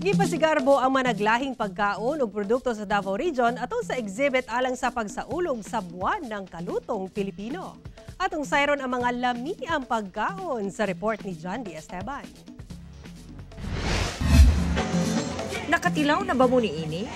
Gipasigarbo ang managlahing pagkaon ug produkto sa Davao Region atol sa exhibit alang sa pagsaulog sa Buwan ng Kalutong Pilipino. Atong sayron ang mga lamiang pagkaon sa report ni John D. Esteban. Nakatilaw na ba mo niini?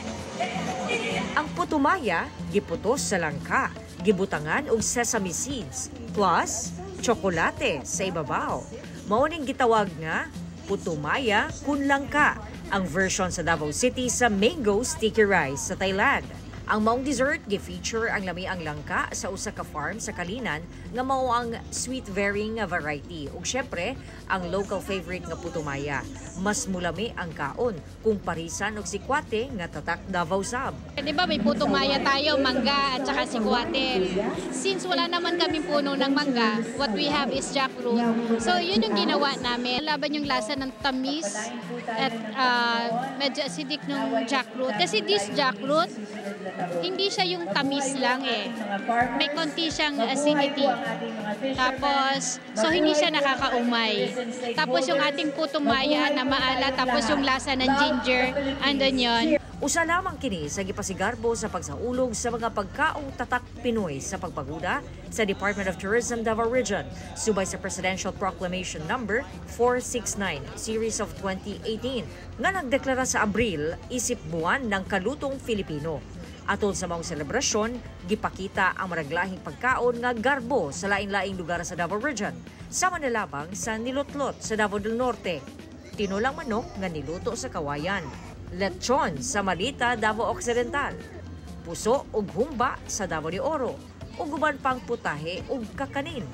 Ang putumaya giputos sa langka, gibutangan og sesame seeds plus tsokolate sa ibabaw. Mao ning gitawag nga putumaya kun langka, ang version sa Davao City sa mango sticky rice sa Thailand. Ang maong dessert gi-feature ang lamiang langka sa usa ka farm sa Kalinan nga mao ang sweet varying nga variety ug syempre ang local favorite nga putumaya. Mas mulami ang kaon kung parisan og sikwate nga tatak Davao sab. Di ba may putumaya tayo, mangga at saka sikwate. Since wala naman kami puno ng mangga, what we have is jackfruit. So yun yung ginawa namin. Laban yung lasa ng tamis at medyo acidic ng jackfruit. Kasi this jackfruit, hindi siya yung tamis lang eh. May konti siyang acidity. Tapos, so hindi siya nakakaumay. Tapos yung ating putumaya na maalat, tapos yung lasa ng ginger, andun yun. Usa lamang kini sa gipasigarbo sa pagsaulog sa mga pagkaong tatak Pinoy sa pagpaguda sa Department of Tourism Davao Region subay sa Presidential Proclamation Number 469 Series of 2018 nga nagdeklara sa Abril isip Buwan ng Kalutong Filipino. Atol sa maong selebrasyon, gipakita ang managlahing pagkaon nga garbo sa lain-laing lugar sa Davao Region, sama na lamang sa nilotlot sa Davao del Norte, tinolang manok nga niluto sa kawayan, lechon sa Malita, Davao Occidental, puso ug humba sa Davao de Oro, ug uban pang putahe ug kakanin.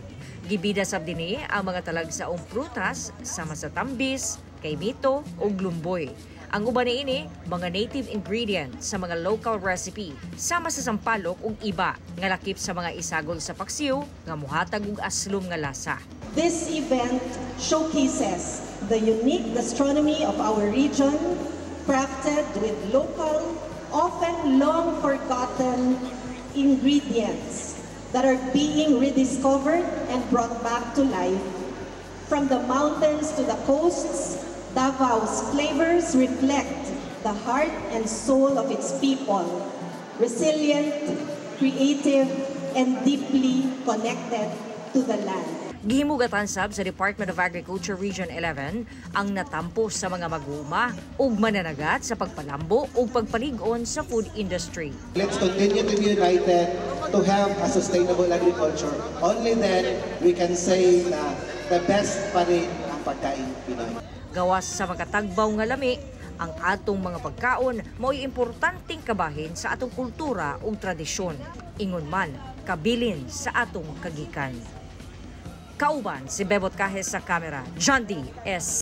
Gibida sab dinhi ang mga talagsaong prutas sama sa tambis, kaymito ug lumboy. Ang uban niini mga native ingredient sa mga local recipe sama sa sampalok ug iba nga lakip sa mga isagol sa paksiw nga muhatag og aslom nga lasa. This event showcases the unique gastronomy of our region, crafted with local, often long forgotten ingredients that are being rediscovered and brought back to life. From the mountains to the coasts, Davao's flavors reflect the heart and soul of its people, resilient, creative, and deeply connected to the land. Gihimugatan sab sa Department of Agriculture Region 11 ang natampo sa mga mag-uuma ug mananagat sa pagpalambo ug pagpalig-on sa food industry. Let's continue to be united to have a sustainable agriculture. Only then we can say na the best pa rin ang pagkain Pinoy. Gawas sa makatagbaw nga lami, ang atong mga pagkaon mao'y importanteng kabahin sa atong kultura ug tradisyon. Ingon man, kabilin sa atong kagikan. Kauban si Bebot Cajes sa kamera, John D. S.